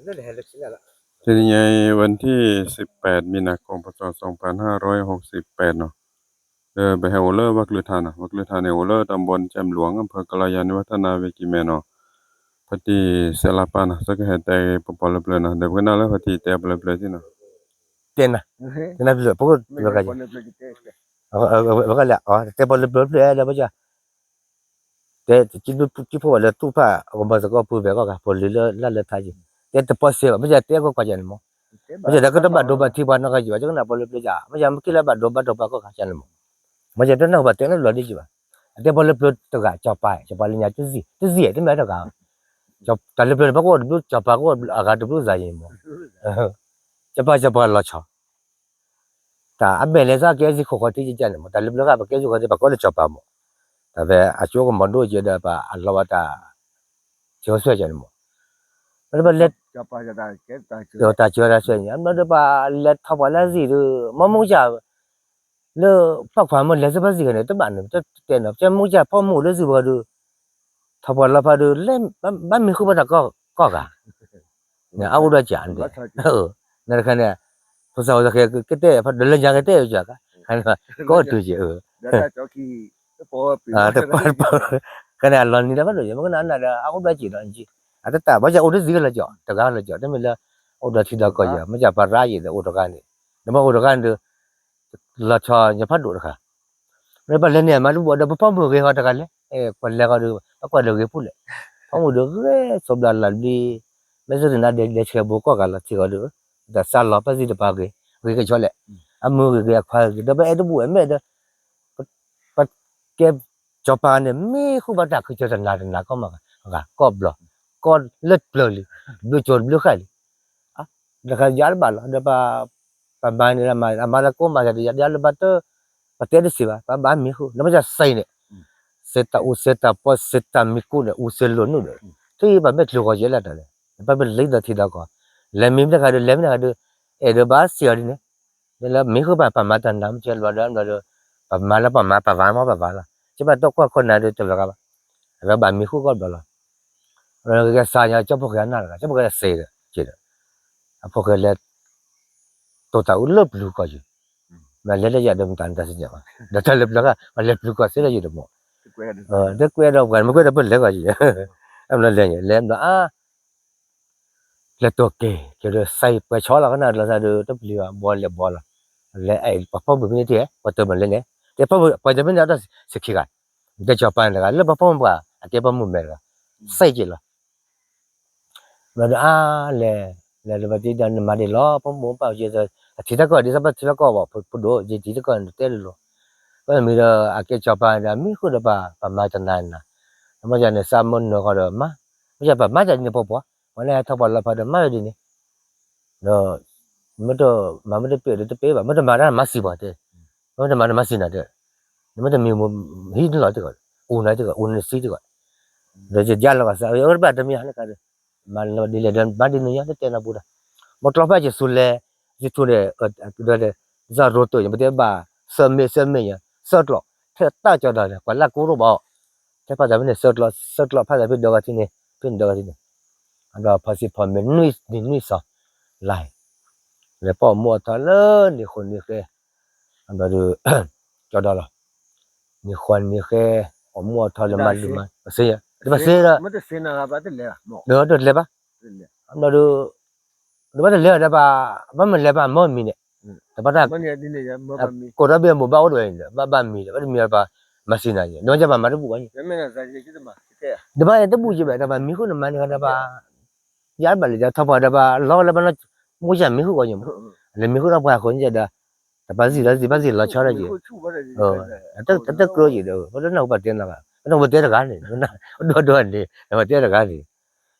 တနံၤညါအံၤ วันที่สิบแปด มีนาคม พ.ศ. สองพันห้าร้อยหกสิบแปด နီၤ, ဒီးပဟဲအိၣ်လၢပှၤကလုာ်ထါနီၤ, ပှၤကလုာ်ထါန့ၣ် အိၣ်လၢ ตำบล แจ่มหลวง อำเภอกาลายัน วัฒนาเวกิแมน နီၤ, ဖါတံၢ်စဲးလါပၢ်နီၤ, သကဟဲတဲပပီၢ်လၢပျၢၤနီၤ, ဒီးပကနၣ်လၢဖါတံၢ်တဲပီၢ်လၢပျၢၤသ့နီၤ, တဲနၤ, တဲနၤပျၢၤ, ပကလဲၤ, တဲပီၢ်လၢပျၢၤပျၢၤဒီး ပက တဲ ကၠံဖိဘၣ်လၢသူၣ်ဖၣ် ကမၤသကိးပူၤဖဲကီၢ်ခါ ဖိလံၤလၢလၢ်လၢထါက့ၤ, တဲတပီၢ်စဲးဘၣ်, မ့ၢ်ယတဲကွၢ်ကွၢ်ကန့ၣ်မး, မ့ၢ်ယတဲကတဘၣ်ဒိဘၣ်ထံးပှၤနီၢ်ကီၢ်က့ၤဘၣ်, ကနၣ်ပီၢ်လၢပျၢၤယၤ, မ့ၢ်ယမ့ၢ်က့ၤလၢဘၣ်ဒိဘၣ်ထံးပှၤကီၢ်ခါကန့ၣ်မး, မ့ၢ်ယတဲနၢ်ဟူဘၣ်တဲလၢလီၤဒ်က့ၤဘၣ်, အတဲပီၢ်လၢပျၢၤတဂၤ စီၤပၤ, စီၤပၤလၢညါတဇံၣ်, တဇံၣ်တမ့ၢ်တဂၤ, တၢ်လၢပျၢၤန့ၣ် ပှၤကအိၣ်တဘျုး, စီၤပၤကအိၣ်အဂၤတဘျုးစၤယံၤမး, စီၤပၤ, စီၤပၤလီၤဆီ တၢ်အမဲာ်လဲၤသးကဲစ့ၢ်ခိၣ်ဃီထံကကန့ၣ်မး, တၢ်လၢပျၢၤဃာ်ပကဲစ့ၢ်ခိၣ်ထံ ပှၤကိးလၢစီၤပၤမး, တၢ်ဖဲအကၠိကမီၤဒိၣ်ကဲဒီး ပှၤအလီၤဝဲတၢ် ဆၢဆၢကန့ၣ်မး, ပလဲၤ တၢ်ဆၢတၢ်ဆၢန့ၣ် အဘျီဒီးပှၤလဲၤထီၣ်ပှၤလၢစံာ်ဒီး မ့ၢ်မုၢ်ကၢ် လၢဖးခွါမ့ၢ်လဲၤစ့ၢ်ဖးစံာ်ဂၤန့ၣ် တဘၣ်န့ၣ် တတဲနီၤ, ပမုၢ်ကၢ်ဖီမုၢ်လၢစံာ်ပှၤဒီး ထီၣ်ပှၤလီၤဖးဒီး လဲၤဘၣ်မံၤဃုဘၣ်တၢ်ကီၢ်ဂၤ, အအိၣ်ဒီးကၢ်န့ၣ်, နတခါန့ၣ်, ဖိသၣ်ဝဲသ့ၣ်ကတဲ ဒီးလၢညါကတဲကၢ်, ကီၢ်တုၤက့ၤ, တပီၢ်တပီၢ်, ကန့ၣ်အလီၤနံၤလၢဖးဒိၣ်ယဲ မ့ၢ်ကနၣ်နၤဒီး အအိၣ်ဒီးကၢ်ဒီး, အတၢ်ဘၣ်ကအိၣ်တ့ၢ်စံာ်ကလၢာ်ကၠီ, တဂၤလၢာ်ကၠီ, တမ့ၢ်လၢ အိၣ်ဒီးထံဒီးကီၢ်ယဲ မ့ၢ်ကၢ်ပှၤရၢယဲဒီးအိၣ်တဂၤန့ၣ်, ဒီးမ့ၢ်အိၣ်တဂၤန့ၣ်ဒီး လီၤဆီညါဖးဒိၣ်တခါ ပလဲၤန့ၣ် မၤတဘူၣ်ဒီး ပဖီမုၢ်ဂ့ၤဃီတဂၤလဲၣ်, ပလဲၤဃီဒီး ပကွၢ်ဒီးဂ့ၤပူၤလဲၣ်, ဖီမုၢ်ဒီးဂ့ၤ ဆိးဘျါလၢ်ဘျံး, မ့ၢ်စ့ၢ်ကီးနၤဒီး လဲၤဆှၢဘိကီၢ်ဂၤလီၤ ထံဃီဒီး, တၢ်စၢ်လီၤ ပၢ်စံၣ်တပၤဂ့ၤ, ဂ့ၤကဆီလဲၣ်, အမုၢ်ဂ့ၤဂ့ၤ အခွါဂ့ၤဂ့ၤ ဒီးပအဲၣ်တဘူၣ် အမဲာ်ဒီး ပကဲ စီၤပၤန့ၣ် မ့ၢ်ဃုဘၣ်တၢ်ခူၣ်စၢၤတနၤတနၤ ကီၢ်မးဂၤ ကီၢ်ဘျီ, ကီၢ်လၢပျၢၤလံ, ဘျုးကၠိတဘျုးဃာ်လံ, တခါယၤတဘၣ်လီၤ ဒီး ပမၤန့ၣ် အမၤလၢကိးမၤသးဒီး ယၤလၢဘၣ်တၢ် ပတဲတစံးဘၣ် ပဘၣ်မံၤဃုာ် နမ့ၢ်စ့ၢ်ကီးန့ၣ် စ့တၢ်အူစ့တၢ်ပီစ့တၢ်မံၤကိၣ်န့ၣ် အူစ့လိာ်နုာ်ဒီး ထံၣ်ပှၤမ့ၢ်ချုးဃီၤယဲလၢတၢ်လဲၣ် ပဘၣ်လၢဒီးထံဒီးကီၢ် လဲၤမံၤမ့ၢ်တခါဒီး လဲၤမ့ၢ်တခါဒီး အဲၣ်ဒိးဘၣ်စံးအီၤဒ်န့ၣ် လၢမံၤဃုာ်ဘၣ် ပမၤတၢ်နၤမ့ၢ်ကဲလီၤဒီး ဒီး ပမၤလၢပမၤ ပဝၤမ့ၢ်ပဝၤလီၤ ကဘၣ်တၢ်ကွၢ်ခိၣ်နၤဒီးတလီၤဂာ်ဘၣ် အဝဲဘၣ်မံၤဃုာ်ကီၢ်ဘျီလီၤ ကစၢ်ညါ ကၠီဖိၣ်ဃဲအနၢ်တဂၤ ကၠီဖိၣ်ဃဲစ့ဒီး စ့ဒီး အဖိၣ်ဃဲလဲၤ တိၢ်တၢ်အူလၢပျုၤကီၢ်ယံၤ မ့ၢ်လဲၤလၢယၤဒီးမတၤနတၢ်စံၣ်ညီၣ်ဘၣ် ဒီးတၢ်လၢပျၢၤဃာ် ပှၤလဲၤပျုၤကီၢ်စ့လၢယံၤတမီၢ် တကွဲဒီးပှၤမ့ၢ်ကွဲဒီးပလဲၤကီၢ်ယံၤ အဘျီလဲၤလဲၤဘျီအါ လဲၤတိၢ်က့ၤ က့ၤဒီးစဲပှဲၤဆီလီၤကနၣ်လီၤသးဒီး တပျံၤဘၣ်ဘီလဲၤဘီလီၤ လဲၤအဲၣ်ပှၤဖီမုၢ်ဖဲန့ၣ်တ့ၢ် ပှၤတမၤလဲၤန့ၣ် တဲဖီမုၢ် ပှၤတမၤန့ၣ် အတၢ်စခီဂၤ တဲစီၤပၤန့ၣ်တဂၤ လၢပှၤဖီမုၢ်ပှၤ အကဲပှၤမုၣ်မဲာ်တဂၤ စဲက့ၤလီၤ ဘျီဒီးအါ လဲၤ လဲၤဒီးပှၤတ့ဒီးနမၤဒ်လီၤ ပှၤမုၣ်ပှၤကဲ အထံတကီၢ်ဒ်သိးပထံလီၢ်ကီၢ်ဘၣ် ပဒိၣ်ယဲၢ်ထံတကီၢ်န့ၣ်တဲလိၤလိၤ ပမ့ၢ်ဒီးအကဲစီၤပၤဒီး မံၤဃုာ်ဒီးပှၤ ပမၤတနၤနၤ မ့ၢ်ယၤန့ၣ် စးမ့ၢ်နၢၤဃီဒီးမၤ မ့ၢ်ယၤပမၤတၢ်ဒ်န့ၣ်ပှၤပှၤ ပှၤလၢဟဲထီၣ်ပှၤလီၤဖးဒီးမၤဝဲဒ်န့ၣ် ဒီး မ့ၢ်တမၤမ့ၢ်တပ့ၢ်ဒီးတပ့ၢ်ဘၣ် မ့ၢ်တမၤတၢ်မၤစံးပှၤတဲ မ့ၢ်တမၤတၢ်မၤစံးနၤတဲ နမ့ၢ်တမံၤမ့ၢ်ဟံးနလီၤတ့ၢ်ကီး အိၣ်နၤတ့ၢ်ကီး အိၣ်နစံးတ့ၢ်ကီး ဒီးယယါလီၤကစၢ် အဝဲတဘၣ်တမံၤဟါလၢကါဒီး မၤလၢဒ်လဲၣ်ဒီးမၤဒ်န့ၣ်ညါ တတဲနၤပူၤတၢ် မ့ၢ်ကျီဖဲယစူၤလဲၤ ယထူန့ၣ် ဒီး စၢ်ရိတိၢ်ညါ ပတဲဘၣ် သၢမ့ၢ်သၢမ့ၢ်ညါ သၢကျီး ထဲတၢ်ကၠီဒီးန့ၣ် ပှၤလၢကိရိဘၣ် ထဲဖးသးဖဲန့ၣ် သၢကျီး သၢကျီး ဖးသးဖဲဒီဂၤထံန့ၣ် ဖဲန့ၣ်ဒီဂၤထံန့ၣ် အဘျီဖီစံးဖီမ့ၢ်နွံနံၣ်နွံစီၤ လါ လဲၤပိာ်မူအထီလၢနံၣ်ဃိးနံၣ်ဃဲ အဘျီဒီး ကၠီဒီးလီၤ နံၣ်ဃိးနံၣ်ဃဲ ပိာ်မူအထီလၢမၤဒုးမၤ ပစ့ယၤ ပစ့ဒီး ဒီးတလဲၤဘၣ် အဘျီဒီး ဒီးဘၣ်တလဲၤဒီးဘၣ် ဘၣ်မနုၤလဲၤဘၣ်မ့ၢ်မံၤန့ၣ် တဘၣ်တၢ် ကိးထီၣ်ဘ့ၣ်အမိၢ်ဘၣ်အိၣ်တဝဲန့ၣ် ဘၣ်ဘၣ်မံၤဒီး ဘၣ်တမံၤဘၣ် မၤစံးနၤယဲ ဒီးမ့ၢ်ဘၣ်မၤတဘူၣ်ဘၣ်န့ၣ် တဘၣ်တဘူၣ်ယဲဘၣ် တဘၣ်မံၤဃုာ်နမၤန့ၣ်ဒီးဘၣ် ယါဘၣ်လဲၤဒီးထီၣ်ပှၤဒီးဘၣ်လီၤလၢဘၣ်နီၢ် မိၢ်ယါမံၤဃုာ်ဂီၢ်ယဲမး လဲၤမံၤဃုာ်ဒီးပှၤအဃိန့ၣ်ဒီး တဘၣ်စံးလီၤစံး ဘၣ်စံးလီၤဆီဒီးယဲ အတကြၢးယဲဒီး ပတနၢ်ဟူပှၤတဲနၤဘၣ် ပနၢ်ဟူပှၤတဲတဂၤန့ၣ် ဒိၣ်ဒိၣ်န့ၣ် ပှၤတဲတဂၤန့ၣ်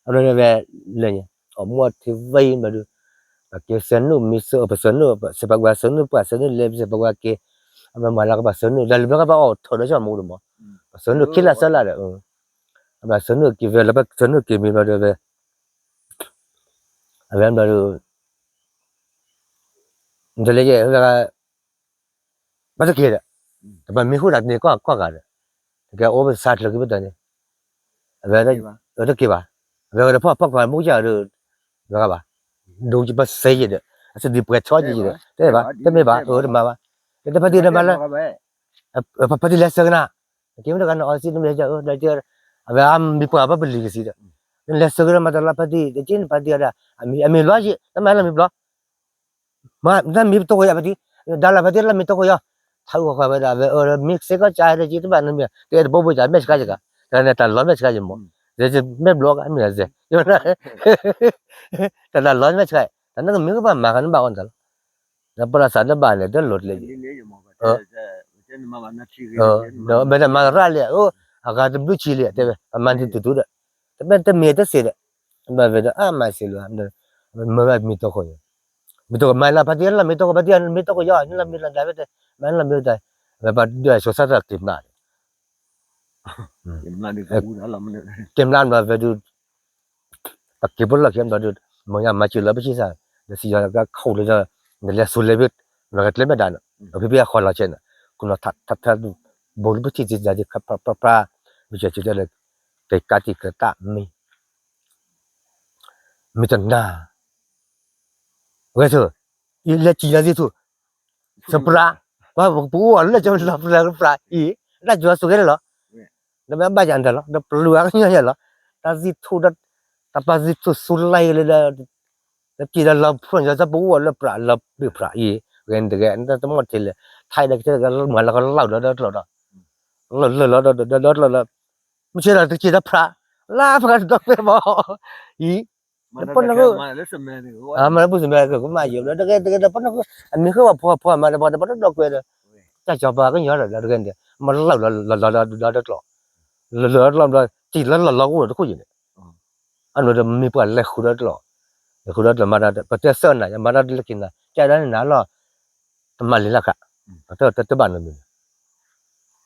အဘျီဒီးဝဲ လၢညါ အမိၢ်ထံဝဲအံၤမးဒုး ပကဲစၢနုာ်မံၤစၢ ပစၢနုာ် စဲးပှၤကွၢ်စၢနုာ်ပှၤစၢနုာ်လဲၤ စဲးပှၤကွၢ်ကဲ အမၤလၢကဘၣ်စၢနုာ် လၢလၢဘျီကဘၣ်အီၣ်ထီၣ်ဒီးဆီၣ်မူဒမး ပစၢနုာ်ခ့လၢာ်စၢလၢာ်ဒီး အဘၣ်စၢနုာ်က့ၤဝဲလၢပစၢနုာ်က့ၤမံၤဘျီဒီးဝဲ အဝဲဘျီဒီး နတလဲၤယဲ ဘၣ်တက့ၤဒီး တဘၣ်မံၤဃုာ်တၢ်န့ၣ်ကီၢ်ကီၢ်ဂၤဒီး တကဲအိၣ်ပသးချၢက့ၤပတၢ်န့ၣ် အဝဲတက့ၤဘၣ် အဝဲဒီးဖီၣ်ဖီၣ်ကွၢ်မူၢ်ယါဒီး ဝဲဂၤဘၣ်, ဒိကပစဲယဲဒီး အစဒံးပှဲၤဆီယဲဒီး တဲဘၣ် တမ့ၢ်ဘၣ် အတမၤဘၣ်, တဖါတံၢ်တမၤလၢ ဖါတံၢ်လဲၤဆၢကနၤ, က့မ့ၢ်တဂၤန့ၣ် အီစံတမ့ၢ် အဝဲအမံၤပှၢ်ဘၣ်ပလံၤကစံးဒီး နလဲၤဆၢကနၤမၤတၢ်လီၤဖါတံၢ် တက့ၢ်နဖါတံၢ်အဒၣ် အမံၤလွဲယဲ တမၤလၢမံၤဘျီ မ့ၢ်တၢ်မံၤပတခိၣ်ယၤဖါတံၢ်, ဒၣ်လၢဖါတံၢ်လၢမံၤတခိၣ်ယၤ, ထးအုးဃီဃီဝဲဒၣ် အဝဲအၢ မ့ၢ်စ့ၢ်ကီးကါဒီးက့ တဘၣ်နမံၤ တအဲၣ်တဘိဘိယၤ မဲာ်ဆှးယကါ, တၢ်န့ၣ်တၢ်လီၤမဲာ်ဆှးယမီၢ်, မဲာ်ဘျီကါမ့ၢ်စဲး, တၢ်တၢ်လီၤမဲာ်ဆှး, တၢ်နကမ့ၢ်ကဘၣ်မၤကနဘၣ်အီၤတၢ်လီၤ, ဒီးပလၢ်သးတဘၣ်န့ၣ် တလိၣ်တလဲယၤ ဒီးမ့ၢ်တမၤရၣ်လံ အဂၤတဘျုးဆံလံ တဲဝဲ ပမၤန့ၢ်တုၤတုၤဒီး တမ့ၢ်တမ့ၢ်တစ့ၢ်ဒီး ဘၣ်ဝဲဒီးအါမးစ့ၢ်လီၤ မ့ၢ်ဝဲမံၤတခိၣ်ယၤ, မံၤတခိၣ်မၤလၢဖါတံၢ်လၢမံၤတခိၣ် ဖါတံၢ်မံၤတခိၣ်ယၤ နလီၤမံၤလီၤဒၣ်ဝဲတဲ မၤလီၤမံၤတၢ်, ဝဲပှၤဒွဲၣ်ဆိသၣ်တၢ်က့ၤမျး က့ၤမျးဘျီဝဲဒုး ပက့ၤပလီၢ်ခံဘျီဒုး မ့ၢ်ညါမၤစၢၤလၢပဆံၣ်စၢ် ဒီးစံယီၤကခိၣ်လၢ နလဲၤဆိလဲၤဘ့ၣ် နကကျဲမဲာ်ဒၣ်န့ၣ် ဖဲဖဲအဃီလီၤဆဲးန့ၣ် ကနီၤထးထးထး ဘူးလၢပထံၣ်သ့ၣ်တဖၣ် ပဆဲးဆဲးလၢ ကကးတံာ်ကတၢ်မ့ၢ် မ့ၢ်တနၤ ဝဲဆိ အံၤလဲၤစံၣ်လီၤသ့ၣ်ထူၣ် စပြး ပှၤပအိၣ်အီၤလၢကၠီလီၤပြးပြးအံၤ ဒၣ်ကၠီဆိၣ်ဂ့ၤန့ၣ်လီၤ ဒီးမ့ၢ်ဘၣ်ယၤဒၣ်လီၤ ဒီးပျုၤအကညီယၤလီၤ တၢ်သ့ၣ်ထူၣ်ဒီး တၢ်ပၢ်သ့ၣ်ထူၣ်ဆူလါအံၤလၢဒီး ဒီးပျံၤဒီးလီၤဖှိၣ်ညီတၢ်ပအိၣ်အီၤလၢပြးလီၤပြးအံၤ ဂ့ၤတဂ့ၤ တၢ်တမီၢ်ထံးလဲၣ် ထဲးဒီးကတဲကမၤလီၤကလီၤဒီးဒီတကျိာ်ဒီး လီၤလၢလီၤဒီးဒီတကျိာ်ဒီး မုၢ်ဆ့ၣ်ဒီးတက့ၤတၢ်ပြး လါဖးဒီးကွဲမီၤ အံၤ ဒီးပနီၢ်ခု မၤလၢပူၤစမဲကမၣ်ယိာ် ဒီးတဂ့ၤတဂ့ၤဒီးပနီၢ်ခု အမံၤဃ့ဝဲဖှီၣ်ဖှီၣ်မးဒီးပှၤဒီးပနီၢ်ဒိၣ်ကွဲဒီး တၢ်ကၠီၤပၤကညီဒီးတဂ့ၤန့ၣ် မၤလီၤလီၤလီၤလီၤဒီးတကျိာ် လီၤလီၤဒီးတကျိာ် စံၣ်လီၤလီၤလီၤအိၣ်တခိၣ်ယဲၢ်န့ၣ် အနီၢ်ဒီးမံၤပှၢ်လဲၤဃုာ်ဒီးတကျိာ် လဲၤဃုာ်ဒီးတကျိာ်မးဒီး ပတဲစၢၣ်နၤ ယမၤဒီးလၢက့ၤနၤ ကဲဒၣ်န့ၣ်နၤလီၤ တမၤလံၤလၢခါ တဘၣ်နီတမံၤ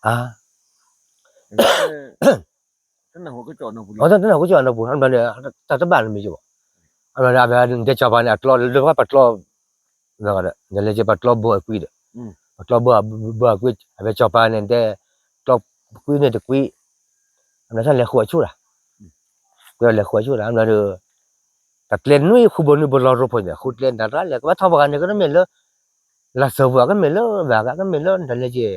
အါ အတနၢ်ဟူကစီၣ်နီၢ်ပူၤ တၢ်တဘၣ်နီတမံၤဘၣ် အဝဲဒၣ်ကၠီၤပၤန့ၣ် အကျီလၢပှၤပကျီ နလဲၤက့ၤပကျီဘိအကွံာ်ဒီး ပကျီဘိဘိအကွံာ် အဝဲကၠီၤပၤန့ၣ်တဲ ကျီကွံာ်န့ၣ်တကွံာ် အမ့ၢ်တၢ်လဲၤဃုအဆိၣ်တၢ် ကွံာ်လဲၤဃုအဆိၣ်တၢ် အမ့ၢ်ဒီး တၢ်ကျဲနွံဃုဘိနွံဘိလီၤရိဖှိၣ်န့ၣ် ဃုကျဲနၤတၢ်လဲၣ် ကဘၣ်ထီၣ်ပှၤဂၤန့ၣ် ကနမ့ၢ်လၢ လၢစၢၤပှၤ ကမ့ၢ်လၢဝဲဂၤ ကမ့ၢ်လၢနတၢ်လဲၤက့ၤ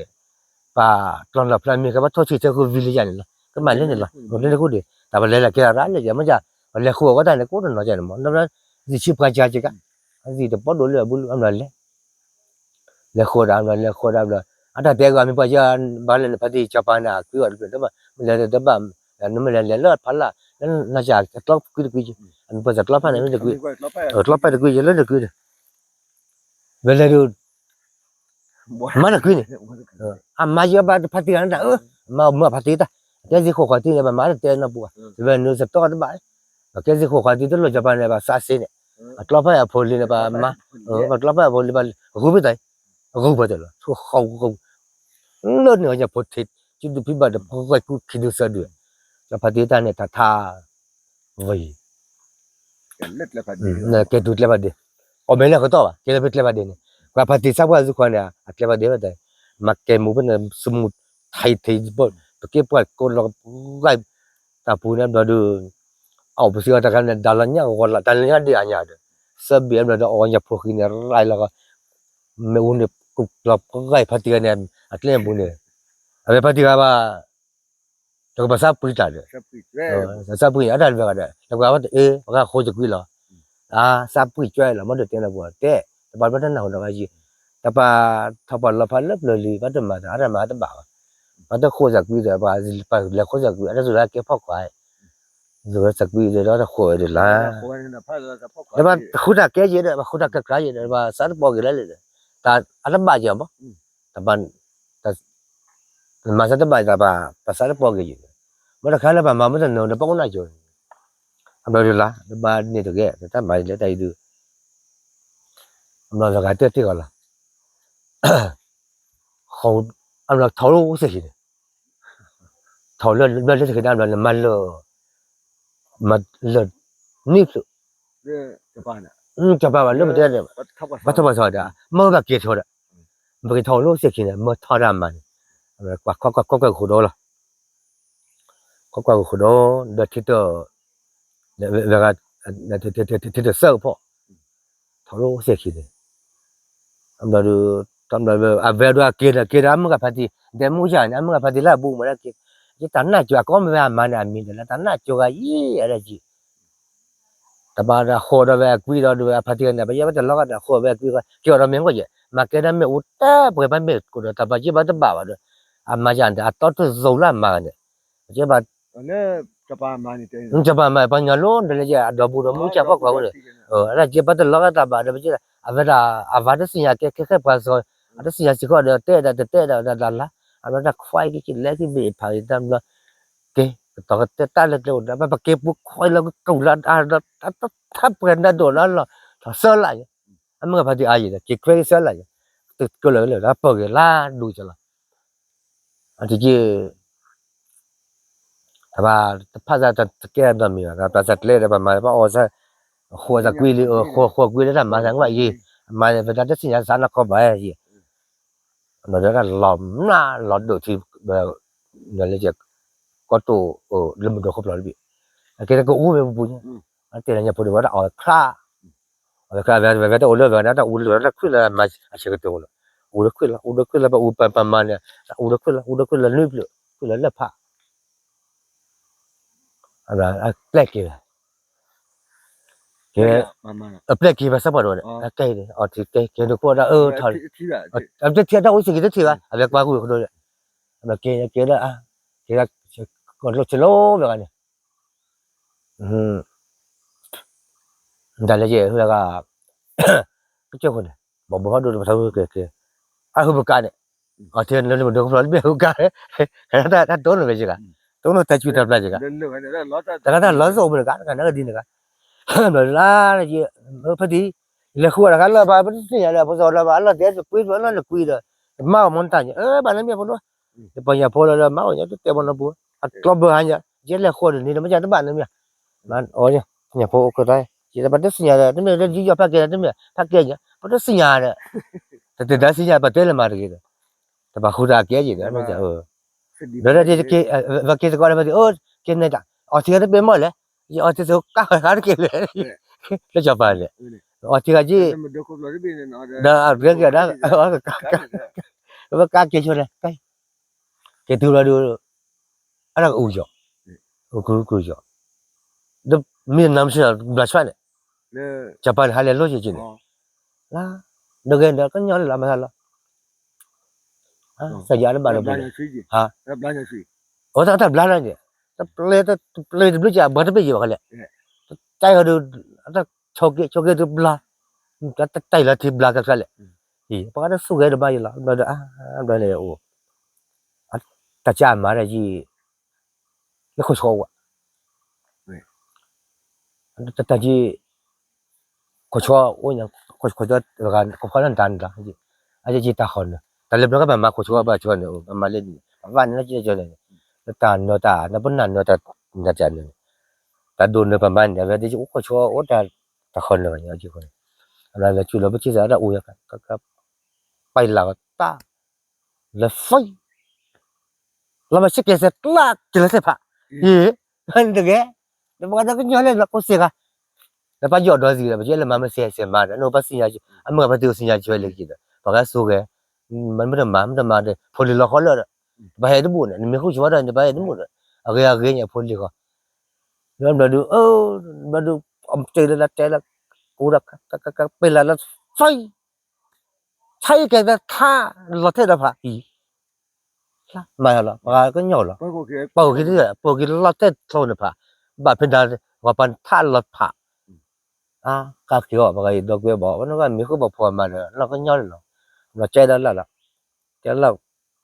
ပှၤကျီလီၤဖျါမ့ၢ် ကဘၣ်ထီၣ်ဆံးဆၢဃုဝံၤလၢယၤန့ၣ်လီၤ ကမ့ၢ်လၢန့ၣ်လီၤ လၢန့ၣ်ဃုဒံး တၢ်ပလဲၤလၢကဲထီၣ်ရၣ်လၢယၤ မ့ၢ်ယၤ ပလဲၤဃုအီၤကတၢၢ်န့ၣ် ကအိၣ်တနီၤကဲန့ၣ်မ့ၢ် နဘျီ ယဆံပှၤကၤက့ၤကါ အသံၣ်တပီဒိၣ်လၢအဘူးလၢအမ့ၢ်လဲၤ လဲၤဃုဒၣ်ဘျီ လဲၤဃုဒၣ်ဘျီ အတၢ်တဲဂီၤမ့ၢ်ပှၤယၤ ဘၣ်လဲၣ်နဖါတံၢ်ကၠီၤပၤန့ၣ် အကွံာ်အီၤတဘျီ တဘၣ် မ့ၢ်လဲၤတဘၣ် နမ့ၢ်လဲၤလဲၤလၢဖးလၢ် လၢနၤကၠီၤအကျီကွံာ်တကွံာ် အမ့ၢ်ပှၤတကျီဖးန့ၣ် တကွံာ် ကျီဖးတကွံာ် ယလၢတကွံာ် ဝဲလဲၤဒုး မၤတကွံာ်န့ၣ် အမၤယဲဘၣ်တဖါတံၢ်ဂၤန့ၣ်တၢ် အမၤမၤဖါတံၢ်တၢ် ကဲစ့ၢ်ခိၣ်ဃီတံၢ်န့ၣ် ပမၤတတဲနီၢ်ပူၤ ဝဲနုၤစတီၢ်တဘၣ် ပကဲစ့ၢ်ခိၣ်ဃီတံၢ်တလိၣ်ကၠီၤပၤန့ၣ် ပစးစ့န့ၣ် အကျီဖးအဖိလံန့ၣ် ပမၤ ပကျီဖးအဖိလံ ပဂုာ်ပတၢ် ဂုာ်ပတၢ်လီၤ ဆိၣ်ဃီ လၢန့ၣ်ညါဖိထံ စုဒုဖံဘၣ်ဒီး ပဂဲၤကူခံဒုစၢဒု ကၠီၤဖါတံၢ်တၢ်န့ၣ် တၢ်ထါ ဝံၤ ကဲတုၤကျဲဖးဒ့ အီၣ်မ့ၢ်လၢကတီၢ်ဘၣ် ကဲလၢဖဲကျဲဖးဒ့န့ၣ် ပှၤဖါတံၢ်ဆါပှၢ်အစုခွါန့ၣ် အကျဲဖးဒ့ဘၣ်တဲ မၤကဲမူဖဲန့ၣ် စမူထံထံ ပကဲပှၤကိးလီၤဂာ် တၢ်ပူၤန့ၣ်ဘျီဒုး အအိၣ်ပစံးအီၤတခါန့ၣ် ဒၣ်လီၤညါဂီၤလီၤ တၢ်လၢညါဒံးအညါဒီး စၢဘံၣ်အဘျီဒီး အီၣ်ညါဖိဃံန့ၣ် ရၤလီၤ မ့ၣ်အူန့ၣ် ကူၣ်လီၤပှၤဂာ်ဖါတံၢ်ဂၤန့ၣ် အကျဲပူၤန့ၣ် အဝဲဖါတံၢ်ဂၤဘၣ် တကပၤစၢ်ပှံၤတၢ်ဒီး စၢ်ပှံၤအတၢ်တဝဲဂၤဒီး တကပၤဝဲတအ့ ပှၤဂၤဃိတကွံာ်လီၤ အါ စၢ်ပှံၤကွဲလီၤ မ့ၢ်တတဲနပူၤတဲ တပၤဘၣ်တနၢ်ဟူဒီးဂၤယံၤ တပၤထီၣ်ပှၤလီၤဖးလၢပျၢၤလံ ဘၣ်တမၤတၢ် အတၢ်မၤတဘၣ်ဘၣ် ပှၤတဃိစၢ်ကွံာ်ဒီး ပှၤလဲၤဃိစၢ်ကွံာ် အတၢ်စူၤလၢကဲဖီၣ်ခွါ စူၤစၢ်ကွံာ်ဒီးတဃိဝဲဒၣ်လၢ ဒီးပှၤဃုတၢ်ကဲယဲဒီး ပှၤဃုတၢ်ကဲကရၢ်ယဲဒီး ပှၤစးတပီၢ်က့ၤလၢလဲၣ်ဒီး တၢ်အတဘၣ်ယဲဘၣ် တဘၣ် မၤစၢ်တဘၣ်ယဲ ပှၤစးတပီၢ်က့ၤယဲ မ့ၢ်တခါလၢပှၤမၤမ့ၢ်တနီၤဒီး ပအိၣ်နၢ်ကၠိ အဘျီဒုးလၢ တဘၣ်န့ၣ်တဂ့ၤ တၢ်မၤလၢတၢ်အံၤဒုး အဘျီလၢဂၤတၢၢ်တ့ၢ်ဂီၤလီၤ အဘျီထီၣ်လၢစ့ၢ်ကီးန့ၣ် ထီၣ်လၢဘျီလၢစ့ၢ်ကီးန့ၣ် အဘျီလၢမၤလၢ မၤလၢ န့ၢ်ဖျိ ကပၤဘၣ်လၢပတဲ ဘၣ်ထီၣ်ဘၣ်ထီၣ်ဒီး မ့ၢ်ဘၣ်ကဲထီၣ်ဒီး ပကထီၣ်လၢစ့ၢ်ကီးန့ၣ် မ့ၢ်ထီၣ်တၢ်မၤန့ၣ် ကွၢ်ကွၢ်ကွၢ်ကွၢ်ဃိဒီးလီၤ ကွၢ်ကွၢ်ဃိဒီး ဒီးထံတၢ် ဝဲဂၤ ထံတစၢၢ်ကဖီၣ်, ထီၣ်လၢစဲးခံန့ၣ်, အဘျီဒုး, တဘျီဒုး အဝဲဒုးအက့ၤဒီး က့ၤဒီးအမုၢ်ဂၤဖါတံၢ် ဒဲမုၢ်ယၤန့ၣ် အမုၢ်ဂၤဖါတံၢ်လၢအဘူးမးဒၣ်က့ၤ, ယတၢ်နၢ်ကၠိအကီၢ်မ့ၢ်ဝဲအမါန့ၣ် အမံၤဒီးလၢတၢ်နၢ်ကၠိဂၤယံၤ အဲၣ်ဒိးက့ၤ တဘၣ်ဒီးဃိးဒီးဝဲအကွံဒီး ဒုးဝဲအဖါတံၢ်ဂၤန့ၣ် ပယဲၢ်ဘၣ်တလီၤဂာ်ဒီးဃိးဝဲအကွံ က့ၤအီၤဒီးမ့ၢ်ကွၢ်ယဲၢ် မၤကဲဒၣ်မ့ၣ်အူတၢ်ပှဲၤဘၣ်မ့ၢ်ကိးဒီး တၢ်ပှၤယဲၢ်ဘၣ်တဘၣ်ဘၣ်ဒီး အမါယၤန့ၣ် အတီတသိးလၢအမါဂၤန့ၣ် ပယဲၢ်ဘၣ် တပာ်မၤ ပှၤညီလိၤဒီးလၢ အဒီဘူးဒီးမူကၢ်ဖီၣ်ကွၢ်ဝဲဒီး အဒၣ်ကဲဘၣ်တလီၤဂာ်တၢ်ဘၣ်ဒီး ပကဲ အဝဲဒၣ် အဝၤတသ့ၣ်ညါကဲ ခဲခဲပှၤစီၤ အတသ့ၣ်ညါစ့ၢ်ကီးဒီး တဲဒၣ်တတဲဒၣ်ဒီးတၢ်လါ အဝဲဒၣ်ခွါအံၤကလဲၤက့ၤဘ့ၣ်ဖးက့ၤတၢ်ဘျီ ကဲ ကတီၤကတဲတၢ်လၢကျဲအိၣ်ဒီး ပကဲပူၤခွါလၢကကူၣ်လၢအဒီး တၢ်ပှဲၤနၢ်ဒိၣ်လၢလီၤ ထီၣ်သၢလါယဲၢ် အမုၢ်ဂၤဖါတံၢ်အါယဲၢ်ဒီး က့ၤခွဲက့ၤသၢလါယဲၢ် တကလၢာ်လၢ တၢ်ပၢၢ်က့ၤလါဒိၣ်ကလီၤ အတက့ၢ် တဘၣ်တဖၣ်သးတကဲအဒီမံၤဘၣ် ပျၢ်သးကျဲဒီး ပမၤဘၣ်အီၣ်သး ဃိးသးကွံလံ ဃိးကွံလၢတၢ်မၤသးကွံအံၤ မၤပတၢ်တသ့ၣ်ညါသးနီၢ်ကီၢ်ဘၣ်ယံၤ ဒီးတၢ်လီၤမၢ်လီၤဒိၣ်ထံ လၢကီၢ်တိၣ် လၢမုၢ်ဒိၣ်ခိၣ်ဖျိးတဘ့ၣ် အကဲတကအိၣ်ဝဲပူၤပူၤညါ အတဲလၢညါဖိဒံးဝဲဒၣ်အီၤခရၣ် အီၤခရၣ် ဝဲတအိၣ်လၢဝဲဒၣ် တၢ်အိၣ်လၢတၢ်ခုၣ်လၢ မၤအဆၢကတီၢ်လီၤ အိၣ်လၢခုၣ်လီၤ အိၣ်လၢခုၣ်လီၤ ပမၤန့ၣ် အိၣ်လၢခုၣ်လီၤ အိၣ်လၢခုၣ်လီၤ နွံဖျၢၣ် ခုၣ်လီၤလၢဖး အပျဲၢ်က့ၤဝဲ ကဲ အပျဲၢ်က့ၤဝဲ စၢ်ပှၤတဝဲန့ၣ် အကဲအီၤထံကဲ ကဲဒိခိၣ်ဒၣ် အထံၣ်တၢ်အိၣ်စ့ၢ်ကီးတထံၣ်ဘၣ် အဝဲကွၢ်ကွံာ်ဝဲခဒိၣ်န့ၣ် ကဲ ကဲဒၣ် ကဲဒၣ် ကလိၣ်ဆ့လိဝဲဂၤန့ၣ် တၢ်လၢယဲၢ် ဟူးလၢဂၤ ကစၢၢ်ဃိန့ၣ် ဘီဘီဖးဒိၣ်တပထီကဲကဲ အဟူးပကါန့ၣ် အထံလၢမုၢ်ဒိၣ်ခိၣ်ဖျိးတဘ့ၣ်ဟူးကါ တၢ်တိၢ်နီၣ်ဝဲယဂၤ တိၢ်နီၣ်တၢ်စုတၢ်ပျၢ်ယဂၤ တၢ်ကတၢ်လီၤစိၤအိၣ်မးတဂၤ တဂၤနၢ်ကဒံနဂၤ ဘျီလၢ ဖဲတံၢ် လဲၤဃုအီၣ်တခါလၢၤဘၣ် ပတသ့ၣ်ညါလၢၤ ဖိစီၤလၢၤဘၣ် အလီၢ်တဲတကွံတလီၢ်နကွံဒီး တမၤအီၤမ့ၢ်တၢ်ညါ အၢ ဘၣ်လၢမ့ၢ်ဖိဒိၣ် တပှၤညၣ်ဖိလၢလၢမၤအီၣ်ညါ တတဲပီၤနီၢ်ပူၤ အကျီဘၢဟါညါ ယဲလဲၤဃိဒီးန့ၣ် တမ့ၢ်ညါတဘၣ်န့ၣ်မ့ၢ် မၤအီၣ်ညါ ညၣ်ဖိအိၣ်ကတၢၢ် ယတပှၤတသ့ၣ်ညါဒီး တမ့ၢ်လၢယယီၤဖးကဲဒီး တမ့ၢ်ဖးကဲညါ ပတသ့ၣ်ညါဒီး တတဲတၢ်သ့ၣ်ညါ ပတဲလၢမၤတဂ့ၤဒီး တပှၤဃုတၢ်ကဲယံၤဒီး မ့ၢ် ဒီး ပက့ၤသကိးဒီး ပက့ၤ ကဲန့ၣ်တၢ် အီၣ်ထံကတပ့ၤမီၢ်လဲၣ် ယအီၣ်ထံသကိးကါဃဲၤခါတက့ၢ်လဲၣ် လၢစီၤပၤလဲၣ် အီၣ်ထံကက့ၢ် ဒီးအကဲကဲဒၣ် ပကါက့ၤဆိလဲၣ် ကဲ ကဲတုၤလီၤဒုး အတၢ်ကအူယီၤ အူကရူကရူယီၤ မ့ၢ်နၤမ့ၢ်ဆ့ၣ်နီၤ ဘျါဆွဲန့ၣ် စီၤပၤန့ၣ် ဟးလဲၤလိၣ်က့ၤက့ၤန့ၣ် လါ ဒိးဂဲၤဒီးကညီလၢလီၤမၤသးလီၤ စၢ်ယွၤတဘၣ်လၢၤဘၣ်န့ၣ် အတၢ်ဘျါလၢန့ၣ် တပျဲတဘျုးကဘၣ်တဘ့ၣ်ယံၤဘၣ်ခီလဲၣ် တၢ်အီၤဒုး အတၢ်ဆိးက့ဆိးက့တဘျါ တၢ်တၢ်အံၤလီၤထံဘျါကဆှါလဲၣ် ပှၤတသူၣ်ဂဲၤတဘၣ်ယံၤလီၤ ဘျီဒီး ဘျီန့ၣ် တၢ်ကၢ်မၤဒၣ်ယံၤ လၢခိၣ်ဆှီဝဲ တၢ်ကၢ် ခိၣ်ဆှီအိၣ်ညါ ခိၣ်ဆှီလၢနတၢ်န့ၣ်လီၤ အယဲၢ်တၢ်ဃီနၢၤ တၢ်လၢဘျီကဘၣ်မၤခိၣ်ဆှီဘၣ်ဆှီန့ၣ် ပမၤလၢန့ၣ် ပဘၣ်န့ၣ်လၢကၠီန့ၣ် လၢတၢ်နၢၤတၢ် နၢၤပနၢ်နၢၤတၢ် နတၢ်န့ၣ် တၢ်ဒိၣ်နၢၤပမၤန့ၣ် အဝဲဒၣ်အိၣ်ခိၣ်ဆှီအိၣ်တၢ် တၢ်ဃီနၢၤဘၣ်န့ၣ် အယဲၢ်ဃီန့ၣ် အဝဲလၢဆူၣ်လီၤပထံၣ်သးတၢ်အိၣ်ယၤ ပှၤလၢ်ဝဲတၢ် လၢ ဖံ လီၤမၤဆ့ကဲစဲးကျါက့ၤလီၤသ့ၣ်ဖး ယံၤ တဂ့ၤ ဒီးပှၤတကညီလၢလီၤကိးစ့ၢ်ကီး ဒီးပှၤယီၢ်ဒီးသံဒီး ပကဲလၢမၤမ့ၢ်စဲးစဲးမၤဒီး နအိၣ်ပှၤသ့ၣ်ညါ အမုၢ်ပှၤသ့ၣ်ညါဆိဝဲလၢက့ၤဒီး ပှၤဂၤဆိဂဲၤ မ့ၢ်တမၤ မ့ၢ်တမၤဒီး ဖိလံၤလီၤဃီလၢာ်ဒီး တပှၤဟဲတဘူၣ်န့ၣ် နမ့ၢ်ဃုဆှီဒီး နတပှၤဟဲတဘူၣ်ဒီး အဂ့ၤအဂ့ၤန့ၣ် အဖိလံၤဃီ ဘျီဒုး ဘျီဒုး အတဲလၢတဲလၢ အိၣ်ဒီး ပ့ၤလးလၢ ဖံ ဆါယကဲသးထါ လီၤထဲဒီးဖးအံၤ မၤလီၤ ပှၤကညီလီၤ ပှၤက့ၤလီၤထဲချိန့ၣ်ဖး ဘၣ်ဖဲဒၣ် ပှၤပှၤထါလီၤဖး အါ ကါက့ၤအီၤ ပှၤက့ၤဒီကွဲဘၣ် ပှၤနကမ့ၢ်ဃုဘၣ်ဖိအမါဒီး လီၤကညီလီၤ လီၤကဲဒီးလၢ်လီၤ ကဲလၢ်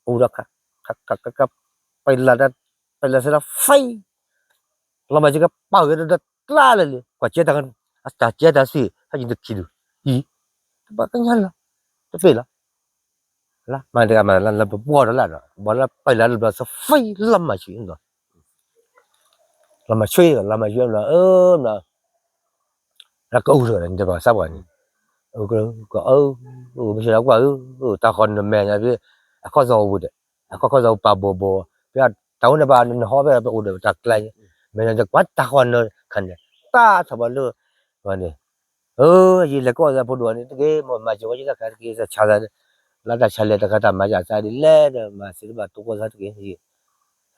အိၣ်ဒီး ပှၤလၢ ပှၤလၢသ့ၣ်လီၤ ဖံ လီၤမၤကကပာ်ဂ့ၤဒီးကျါလၢာ်လံ ကွၢ်ကဲတၢ် အတၢ်ကဲတၢ်စံၣ် ဟဲက့ၤတခံဒု အံၤ တဘၣ်ကညီလီၤ တပ့ၤလီၤ လၢမၤတဂၤမၤလၢပဘှီဒီးလၢ်ဒီး ဘၣ်လၢပှၤလၢလၢဘျီသ့ၣ် ဖံ လီၤမၤဆံး လီၤမၤဆံး လီၤမၤယွဲဘျီ အၢ ဘျီ လၢကအုတဂၤန့ၣ် တဘၣ်စၢ်ပှၤန့ၣ် အၢ က အၢ မ့ၢ်ဆ့ၣ်နီၤကွၢ်ဧၢ တၢ်ဃီနမဲာ်ညါဖဲ အခီၣ်သီဝံၤဒီး အခီၣ်ခီၣ်သီပာ်ဘိးဘိး ဖဲတၢ်အိၣ်န့ၣ်ဘၣ်နဟီၣ်ဖဲပအိၣ်ဒီးတၢ်ကျဲ မဲာ်ညါတကွၢ်တၢ်ဃီနခါန့ၣ် တၢ်ထီၣ်ဘၣ်လၢ န့ၣ်, အၢ ယလဲၤကိးသးဖိဒိၣ်န့ၣ်တက့ၢ်, မ့ၢ်မၤစၢၤဝဲယတၢ်ခါတက့ၢ်, တၢ်ဆါသး, လၢတၢ်ဆါလဲၤတခါတၢ်မၤယၤသးဒ်လဲၣ်ဒီး မၤစၢၤတဘၣ်တိၢ်ကီၢ်သးတက့ၢ်,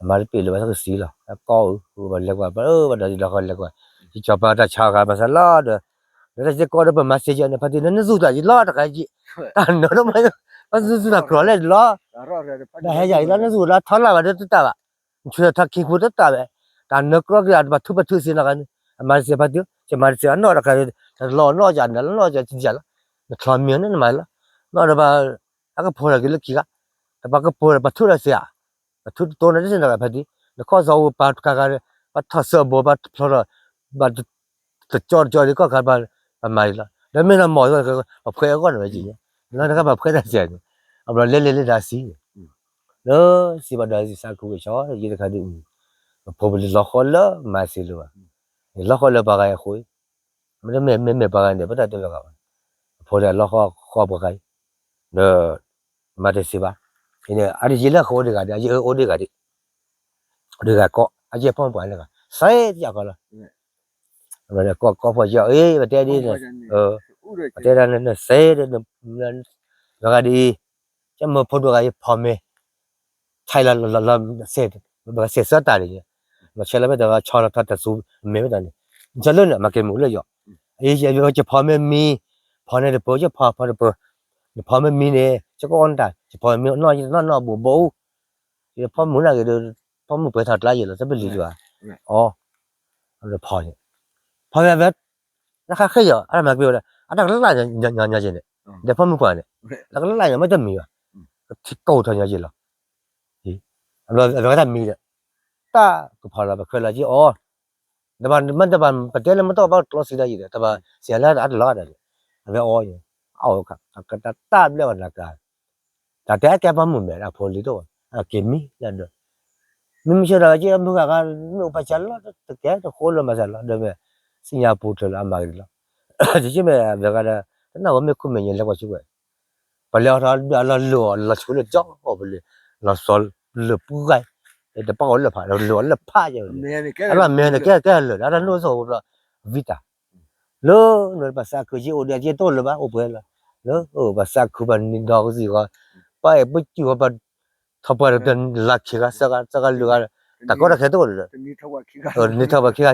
မၤတပ့ၢ်လၢၤဘၣ်သကစံလီၤ, အကီအုး ဘၣ်လဲၤကွၢ် ပဘၣ်ဒီးယဒီးဃီလဲၤကွၢ်, ယကၠီၤပၤတၢ်ဆါဃာ်မၤသးလီၤဒီး, ဒီးတၢ်ယကိးဒီးပမၤစၢၤယၤန့ၣ် ဖါတံၢ် နနသူၣ်တၢ်ယံၤလီၤတခါယံၤ, တၢ်နၢၤဒိၣ်မး, ပသူၣ်တၢ်ကြီၤလဲၣ်လီၤ, တၢ်ဟဲယၤယံၤလီၤ နသူၣ်လီၤထီလၢ်ဘၣ်ဒီးတတၢ်ဘၣ်, နဆူးထီၣ်ထီခံဖိတတၢ်ဘၣ်, တၢ်နၢၤကြီက့ၤ တဘၣ်ထူးပထူးစ့နီၢ်ဂၤန့ၣ်, အမၤတစဲးဖါတံၢ်, ယမၤတစဲးအနီၢ်တခါ, တၢ်လီၤနီၢ်ယၤနၤလီၤနီၢ်ယၤတယၤလီၤ, နချီမံၤန့ၣ်နမၤလီၤ, နီၢ်ဒီးဘၣ်, အကဖိးထီၣ်က့ၤလၢခံဂၤ, တဘၣ်ကဖိးထီၣ်ပထူးဒီးစ့ဧါ, ပထူးတတိၤန့ၣ်တစ့ၢ်နီၢ်ဂၤဖါတံၢ်, နခီၣ်သီအိၣ်ပာ်ခါခါ, ပထီၣ်စၢဘိပာ်ဖျီထီၣ်, ဘၣ် တကၠီတကၠီဒ်ကီၢ်ခါပှၤမၤဒ်လီၤ, ဒီးမ့ၢ်နမီၢ် ပဖှဲအဂီၢ်န့ၣ်ဝဲက့ၤ, လၢနကဘၣ်ဖှဲတၢ်စဲးန့ၣ်, အဘျီလဲၤလဲၤလၢတၢ်စံန့ၣ်, လၢစံးဘၣ်ဒီးစံးစးခုကဆီ ယတခါဒ်အံၤ, ပဖိပလံၤလီၤဃီလၢမၤစၢၤလၢၤဘၣ်, လီၤဃီလၢပှၤဂၤအံၤအဃိ, မ့တမ့ၢ်မ့မ့ၢ်ပှၤဂၤန့ၣ် ပတၢ်တဲလီၤဂာ်ဘၣ်, အဖိန့ၣ်လီၤဃီဃီပှၤဂၤအံၤ, ဒီး မၤတစံးဘၣ်, အံၤန့ၣ် အါတက့ၢ်လၢအဃိအိၣ်ဒံးဂၤဒံး အယအိၣ်ဒံးဂၤဒံး, ဒံးဂၤကီး အယဲၢ်ဖီၣ်ပှၤလၢဂၤ သဲတယၣ်ဃီလီၤ, ကီၢ်ကီၢ်ဖီၣ်ယဲၢ် အ့ ပတဲဒ်န့ၣ်, ပတဲဒ်န့ၣ် နသဲဒ်, ဂၤဒ်အံၤ, ကမၢဖိဒိၣ်ဂၤအံၤဖီမ့ၤ, ထဲလီၤလီၤလီၤ စဲးစၢတၢ်န့ၣ်, လီၤဆဲးလီၤဖဲတၢ်ဂၤဆီလီၤထီၣ်တၢ်စူၤမဲာ်ဖဲတၢ်န့ၣ်, ယလၢန့ၣ် မၤကဲမုာ်လၢယီၤ, ယဖီမ့ၤမံ, ဖီန့ၣ်တပၢၢ် ယဖီဖီတပၢၢ်, နဖီမ့ၤမံန့ၣ် ယကအီၣ်နတၢ် ယဖီမ့ၤနီၢ်နီၢ်ဘိးဘိအူ, ယဖီမုၢ်နၢ်က့ၤဒီး ဖီမုၢ်ပှဲၤထီၣ်ကျါယံၤလီၤ တဘၣ်လံၤလၢၤဘၣ်, အီ, ဖီန့ၣ်, ဖီဖဲ နခါဃ့ယီၤ အတၢ်မၤက့ၤဝဲဒၣ် အတၢ်ကလၢ်လၢ်ညီညီက့ၤန့ၣ်, ဒီးဖီမုၢ်ပှၢ်န့ၣ်, လၢကလၢ်လၢ်ညီမ့ၢ်တမံၤဘၣ်, ကထံကိးထီၣ်ညီက့ၤလီၤ, အဘျီတၢ်မံၤဒီး, တၢ်ကဖီလီၤ ပခွဲးလီၤက့ၤအီၤ, တဘၣ်မ့ၢ်တဘၣ် ပတဲလၢမ့ၢ်တဘၣ်ကျီစံးဒၣ်ယံၤဒီး တဘၣ်စံးလၢအတလီၤဒၣ်န့ၣ်, အဝဲအီၤန့ၣ်, အီၣ်တၢ်ဘျဲၣ်ဝဲနၤကၤ တၢ်တဲအကဲပှၤမုၣ်မဲာ် အဖိလံၤတအိၣ်ဘၣ် အက့ၤမံလၢဒၢး, မ့မ့ၢ်ဆၢဒီးက့ မုၢ်ဂၤဂၤ မ့ၢ်အိၣ်ပာ်စၢ်လီၤ တကဲတဃိလၢမၤစၢ်လီၤ ဒီးမ့ၢ် စံၣ်ညါပူၤထၢၣ်လၢအမၤက့ၤလီၤ, ယက့မ့ၢ်အဝဲဂၤဒီး တနၢ်ဝဲမ့ၢ်ခိၣ်မဲာ်ညါလဲၤကွၢ်ဆူဝဲ, ပလဲၤအီၤထီၣ်ဒုးအလီၢ်လၢာ်အီၤလီၤဆူလၢာ်ကၠီအီၤပလၢာ်, လီၤစီၤလၢာ်ပူၤဂၤ, တပာ်အီၤလၢာ်ဖး လီၤအီၤလၢာ်ဖးယဲၢ်, အလီၢ်မဲာ်န့ၣ် ကဲကဲလၢာ်ဒီး အတၢ်နိၣ်စိၤပျီ ဝံတၢ် လၢ လၢပှၤသးခုက့အိၣ်ဒီးက့တအိၣ်လၢၤဘၣ် အိၣ်ပှဲၤလီၤ, လၢပှၤသးခုပှၤနံၤဒီကသံၣ်ဃီ, ပှၤအဲၣ်ပှၤစူၢ်ဃီ ပှၤထီၣ်ပှၢ်ဒီးတလါခံဂၤသၢဂၤ သၢဂၤလွံၢ်ဂၤ, တၢ်ကီတၢ်ခဲတအိၣ်လၢၤဒီး, နံၤထီၣ်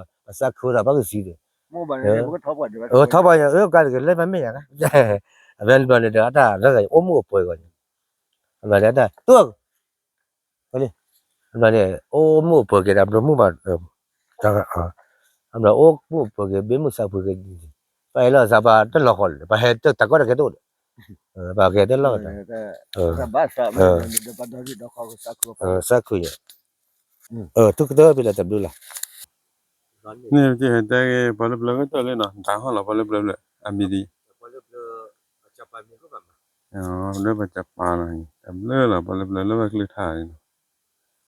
ပှၤခံဂၤသၢဂၤလီၤ ပှၤသးခုဒီးပှၤကသံဒီး, ထီၣ်ပှၢ် အကါတက့ၢ်လၢပမ့ၢ်ယါ, အဝဲဘျီန့ၣ်ဒီး အတၢ်လၢဂၤအိၣ်မုာ်အိၣ်ပှဲၤဂီၢ်န့ၣ်, အဘျီန့ၣ် တၢ် အဘျီန့ၣ် အိၣ်မုာ်အိၣ်ပှဲၤက့ၤဒီး ဘျီမုၢ်ဘၣ်, အဘျီအိၣ်မုာ်အိၣ်ပှဲၤက့ၤ ဘ့မုၢ်သးဖှံက့ၤ, ပှၤအဲၣ်လီၤသးပှၤတလီၤဃီလၢၤ ပှၤဟဲတၢ်ကီတၢ်ခဲတအိၣ်လၢၤ, ပှၤကဟဲတလီၤကတၢ်, သးခုယဲၢ်, ထုကတၢၢ်ဖဲလဲၣ်တဘျုးလီၤ, န့ၣ်တဲဂ့ၤ ပှၤလၢပျၢၤကတၢၢ်လံနီၤ တၢ်ဟီၣ်လီၤ ပှၤလၢပျၢၤလၢ အမံၤဒ် လၢပှၤကပာ်လီၤ တဘျုးလီၤ ပှၤလၢပျၢၤလၢဝဲကလုၢ်ထါလံနီၤ